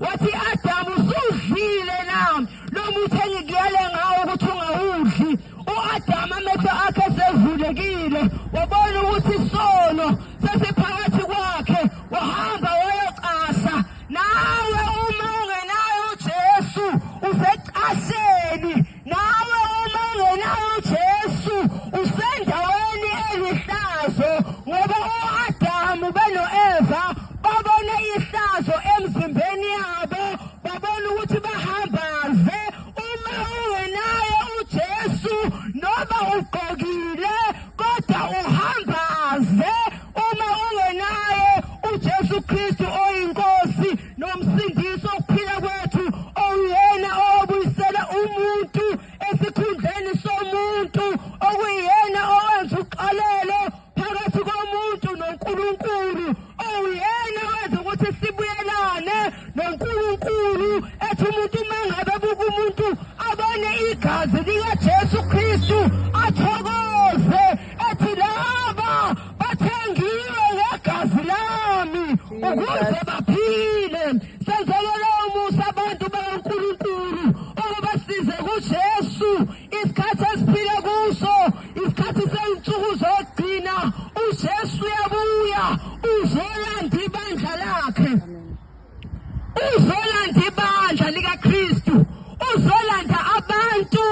Wathi, "Adamu, usudlile na lo muthi engikuyale ngawo ukuthi ungawudli?" U-Adamu amehlo akhe sevulekile, wabona ukuthi isono sesiphakathi kwakhe, wahamba wayocasha. Nawe uma ungenayo uJesu usecasheni, nawe uma ungenayo uJesu usendaweni elihlazo, ngoba u-Adamu beno-Eva babone ihlazo emzimbeni yabo, babona ukuthi bahambaze. Uma ungenaye uJesu, noma ugqokile kodwa uhambaze. Uma ungenaye uJesu Kristu oyinkosi nomsindisi okuphila kwethu, oyena owabuyisela umuntu esikhundleni somuntu, okuyena owenza uxolelo phakathi komuntu noNkulunkulu, oyena owenza ukuthi sibuyelane noNkulunkulu, ethi umuntu uma ngabe buka umuntu abone igazi likaJesu Kristu athokoze, ethi, "Laba bathengiwe ngegazi lami ukuze baphile." Senzele lowo musa abantu bakaNkulunkulu ukuba size kuJesu. Isikhathi esiphile kuso, isikhathi sey'nsuku zokugcina, uJesu uyabuya, uzolanda ibandla lakhe, uzolanda ibandla likaKristu, uzolanda abantu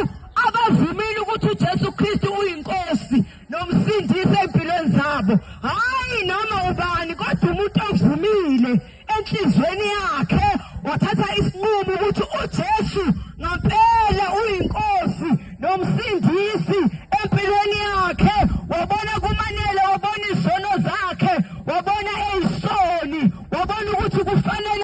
abavumile ukuthi uJesu Kristu uyinkosi nomsindisi empilweni zabo. Hayi noma ubani, kodwa umuntu ovumile enhlizweni yakhe, wathatha isinqumo ukuthi uJesu ngampela uyinkosi nomsindisi empilweni yakhe, wabona kumanele, wabona izono zakhe, wabona.